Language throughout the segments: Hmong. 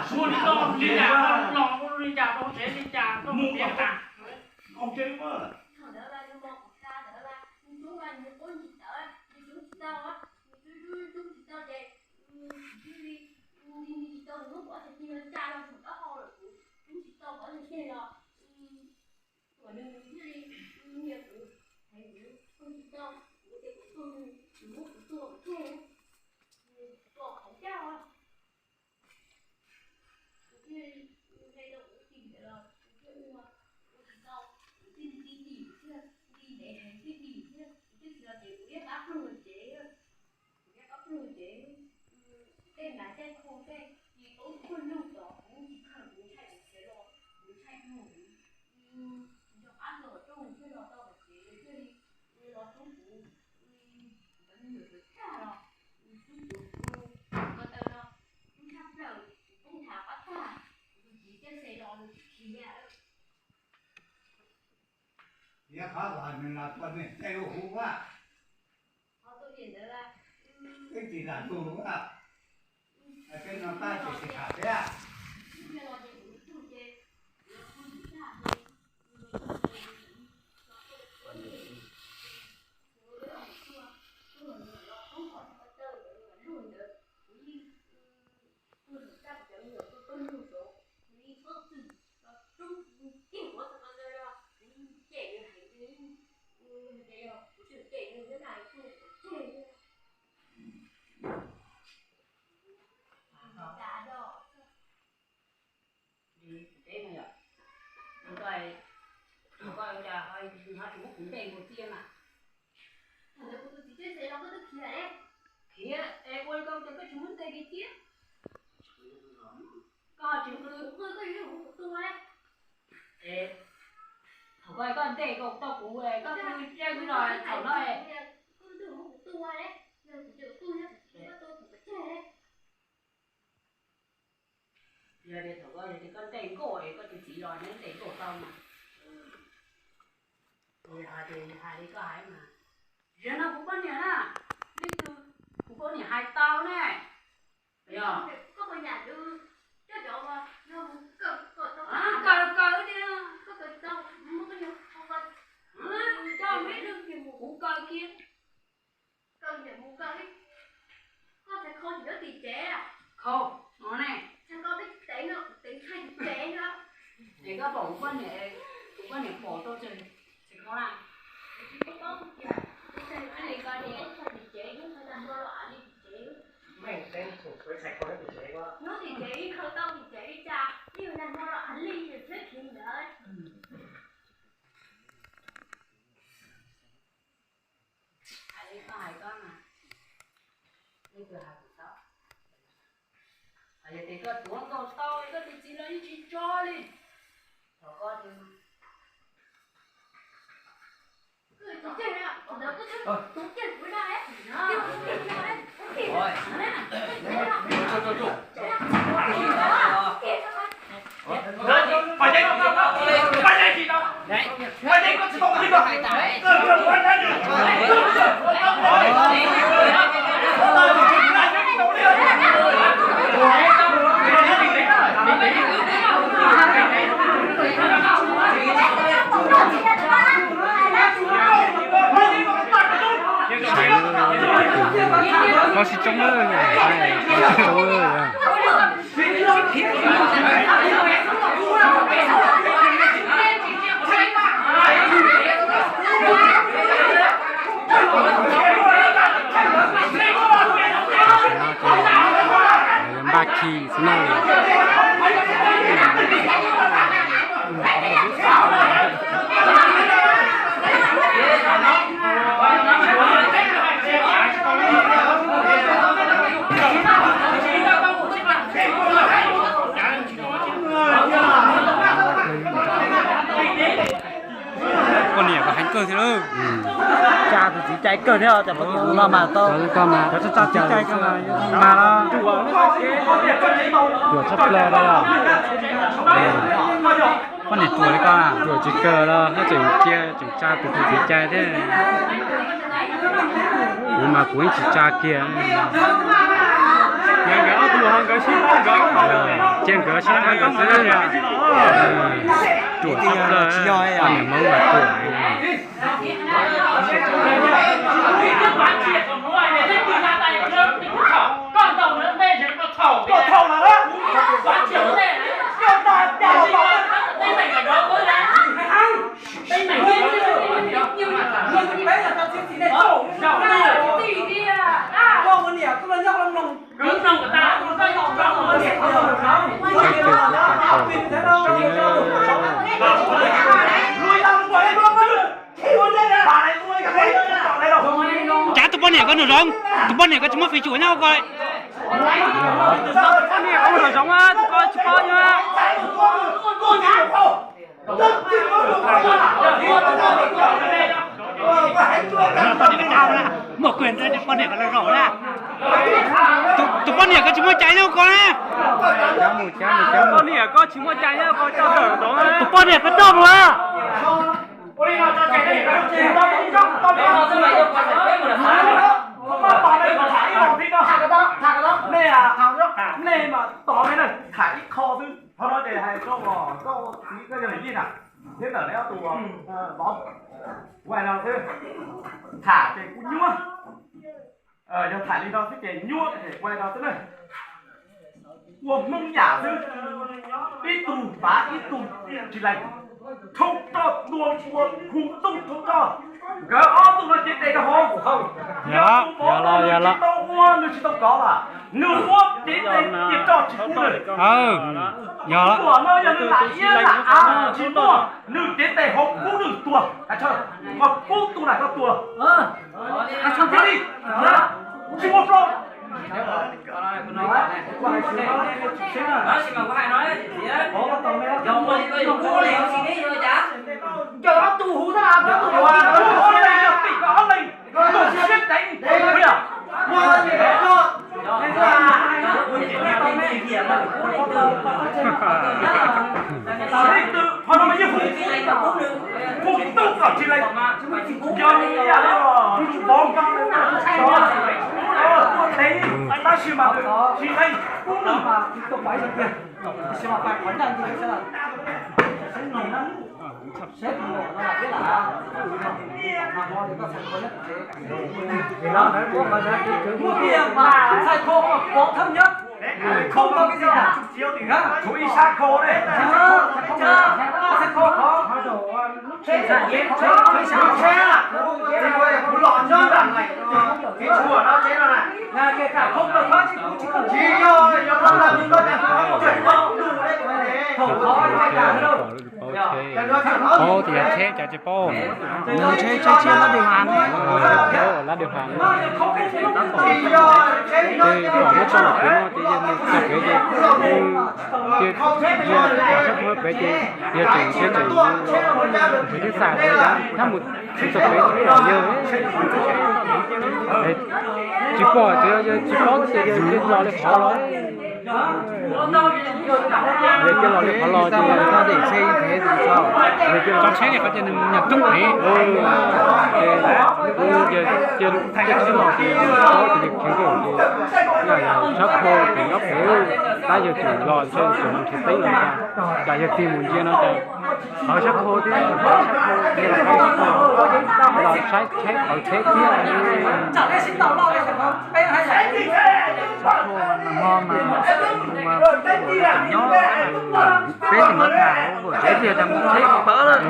Ua li koj li cas, los ua li cas rau tsev li cas koj mus piav tas. Thaum ntawd mas nws mos kuv tsa ntawd mas nws tub mas nws quab ntsis tawv, nws tub tsis tau, nws tub tsis tau ces kuv thiaj li, nws tsis tau, nws muab kuv ob txhais tis no tsa los saum taub hau lawm, kuv tub tsis tau kuv ob txhais tis los, kuv nws thiaj li, nws niam kuv, kuv tub tsis tau, kuv ces kuv tuag, nws muab kuv tua kuv thiaj li, kuv tuag qhov ncauj. Kuv thiaj li, nws hais rau kuv ua tim ntawd los kuv thiaj ua, ua tsis tau, kuv thiaj li dim dim thiab, dim ntev heev thiaj dim thiab, kuv thiaj tsis los ces kuv yeej qab plug cev, kuv yeej qab plug cev, tej ntav caij khau tej, ces tau ib tug pawg lug tod kuv yeej tsis khaws, kuv ntshai kuv khiav los, kuv ntshai plug, kuv nco qab los rau kuv thiaj los tau tom tsev, nws thiaj li los rub kuv, cov me nyuam txawv tag los, rub kuv, ko taw no, rub tshaj plaws, kuv poob nthav qab tag, kuv tus txiv caij xe los nws tsis khiav. Yog qhov uas nws los tua nws tej ua huv ua, twb tsis lam tus ua, peb no pab tsis tsis tham thiab. Teb no yom, koj ua cas ho tsis muab kuv ntej nkaus txiaj mas? Thaum ntawd kuv tus txiv caij xe los koj twb khiav ne. Khiav es ua li koj tias koj tsis muab ntej kiag txiaj. Koj tsis muab kuv qw, koj yuav muab kuv tua. Es thaum koj, koj ntej koj tau kuv, koj twb cia kuv los thaum no. Koj twb muab kuv tua, yog kuv tseem tua, yog kuv tsis tua, koj tua kuv pov tseg. Yog tias thaum koj, yog tias koj ntej nkauj es koj tus txiv los neb ntej nkauj tau mas. Hais li koj hais mas, zaum no kuv poj niam na, leej twg kuv poj niam hais tau ne. Yog koj poj niam, cov cov no, kaw kaw tias, koj kaw tau, muab koj niam, coj me lwj kuv kaw kiag. Koj niam mus koj, koj txhais khau tsis nyob tim tsev. Khau no ne, txhais khau peb tev no, kuv tev ntshai tim tsev no. Es koj pom kuv poj niam, kuv poj niam pom rau txhais khau na. Nyob tim tsev ib khau tau tim tsev li cas, ib yam nag hmo los av li yus thiab khiv ntawd. Hais li koj hais koj mas, leej twg hais kuv tau? Hais tias koj tuav nkaus tau koj tus txiv los yeej tsis tso li. Thaum koj Ho tsis coob lawm, ho tsis coob lawm. Npaj khi xwb na. Poj niam kom heev kawg thiab lawm. Tsa tus txiv cai kawg thiab, cas poj niam no mas tau, tsa txiv cai kawg mas mas los. Ruam tshaj plaws li os. Poj niam ruam li ko, ruam tsis kawg los haj tseem cia tseem tsa tus txiv cai thiab. Kuv mas kuv yeej tsis tsa kiag. Yog nkawd ob tug Ces nkawd sib tham nkawd xwb, ruam tsis yog poj niam Hmoob mas ruam. Cav tus poj niam ko nraum zoov, tus poj niam ko tsis muaj fis tsum nyob ko. Poj niam ko nraum zoov, tus ko tsis paub nyob. Muaj kuv poj niam ko nraum zoov na. Tus poj niam ko tsis muaj cai nyob ko na. Poj niam ko tsis muaj cai nyob ko, coj ntawm zoov. Tus poj niam ko coj mus na. Tham ib qho xwb, qhov no ces hais rau koj txiv koj yog Lis na, thiab ntawm neb ob tug vauv, ua no xwb, tham ces kuj nyuaj. Yog tham li no xwb ces nyuaj ces ua no xwb na. Ua Hmoob yam xwb, ib tug pav ib tug tsis lees, thoob roj tua ua hu tuj thoob roj. Nkawd ob tug no cev tes rau hauv. Yog tus vauv no nws tsis tau ua, nws tsis tau kov las, nws ua cev tes cia roj tsis pub nws. Tus tuam no yog nws lam iab lam av tsis muaj, nws cev tes hauv kub nws tuag. Koj kub tus na koj tuag. Li, tsis muaj flo. Ob leeg yog tim koj ob leeg, tus siab deev, puas yog? Leej twg qhov no mas yeej hu, hu tuj kom tsis lees. Yog li yam li os, vauv, tuaj tev, tab sis mas tsis lees, kub nws. Ua tiag mas Txhais Khau mas pov thawj nyob, không có cái gì cả. Tshuav ib sab khau ne. Txhais Khau qhov, tsis yog, yog, thaum qhov, paub tias tsheb cas tsis paub. Tsheb tsheb tsheb lab điều hành ne. Lab điều hành. Ces kom muab tso los pem no ces yog mus txog pem ces, ces yog sab pem ces yog tseem tsheb tseem nrhiav teb xas, thab mus txog pem yog tsis pom, ces yog tsis paub ces yog los li qhov los. Yog cia los li qhov los ces tso tsheb li qhov ces nws nyuam coob pem. Ces yog cia tsheb los ces paub ces khiav nkaum ces yog sab khau ces nyob pem, tab yog tseem los tseem mus nrhiav teb los cas, cas yog tig mus ntsia no ces qhov sab khau thiab, los saib tsheb qhov tsheb thiab. Sab khau no mas nyob peb tsis muab tham, tsheb tias tas mus tsheb pawg lawm.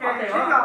Dần dần thôi.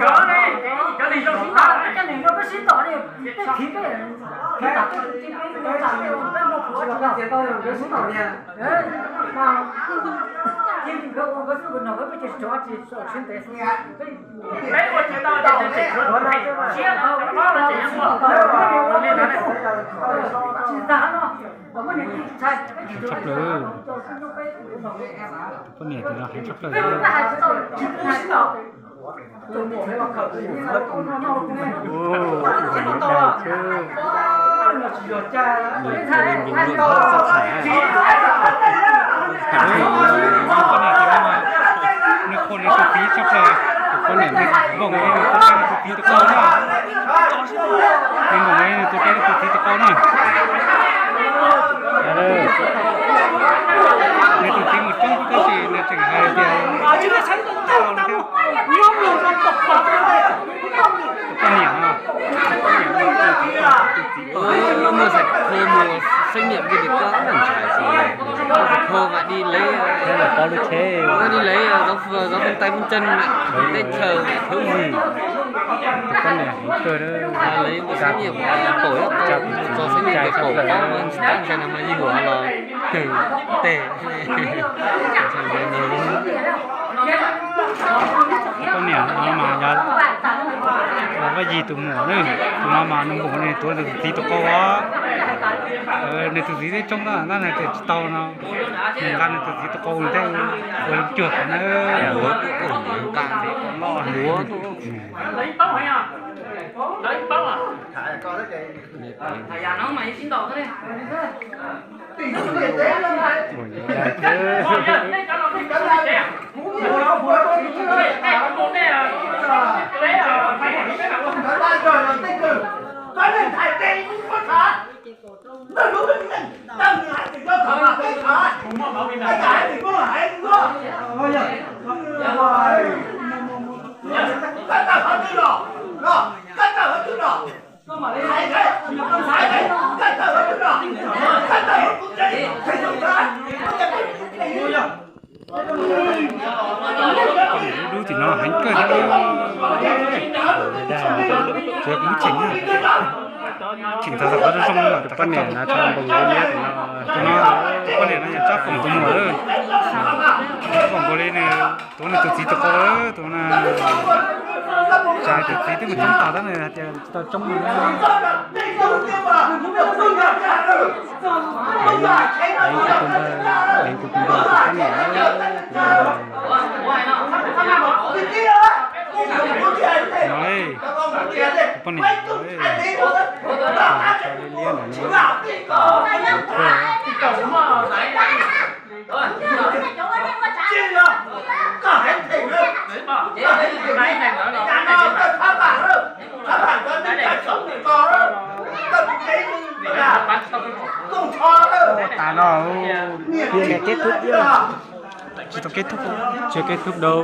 Cov neeg zoo sib tom, cov neeg zoo sib tom li, peb khiv peb, khiv tom peb, peb, peb, peb, peb, peb, peb, peb, Heev tshaj plaws. Tus poj niam no heev tshaj plaws. Ua, ua li ntawd thiab. Nws kho li npees luam nrog txoj tham. Tham, nws kho nws tus txiv tshaj plaws. Tus poj niam nws npoom li nws tus txiv tus qau na. Nws npoom li nws tus txiv tus txiv tus qau na. Nws tus txiv mus coob tab sis nws tseem hais tias tus poj niam no. Ua, muaj xaim khua mus xeeb nyiam li ntawd koj ntshai xwb. Muaj xaim khua mas đi lấy, đi lấy giáo, giáo viên Tây Nguyên Chân, teb chaws thiếu gì. Tus poj niam heev kawg. Lấy một xeeb nyiam, pom ib tug tso xeeb nyiam pom tab ntshai no mas yig huam los tes. Tus poj niam no mas yog Vaj Yig tus muam, tus no mas nws npoom nws tuav nws tus txiv tus qau os. Nws tus txiv twb coob tab tab nws tseem tsis tau no, nws nqa nws tus txiv tus qau nws thiaj ua leej cuag qhov na. Lub tim no heev kawg thiab, tsis yog kuv cheem, cheem tau qhov zoo zoo. Tus poj niam no tso npoos liab liab tim no, tus no, tus poj niam no yog tsob foom tus muam lawm, foom npaum li nws tuav nws tus txiv tus qau lawm, tus no. Tsam tus txiv twb mus coob tog tab nws hais tias tsis tau coob no. Tus npawg, tus npawg, tus poj niam, no, tus poj niam, liab liab ntawm no. Tas no, tsis tau kết thúc, chưa kết thúc đâu.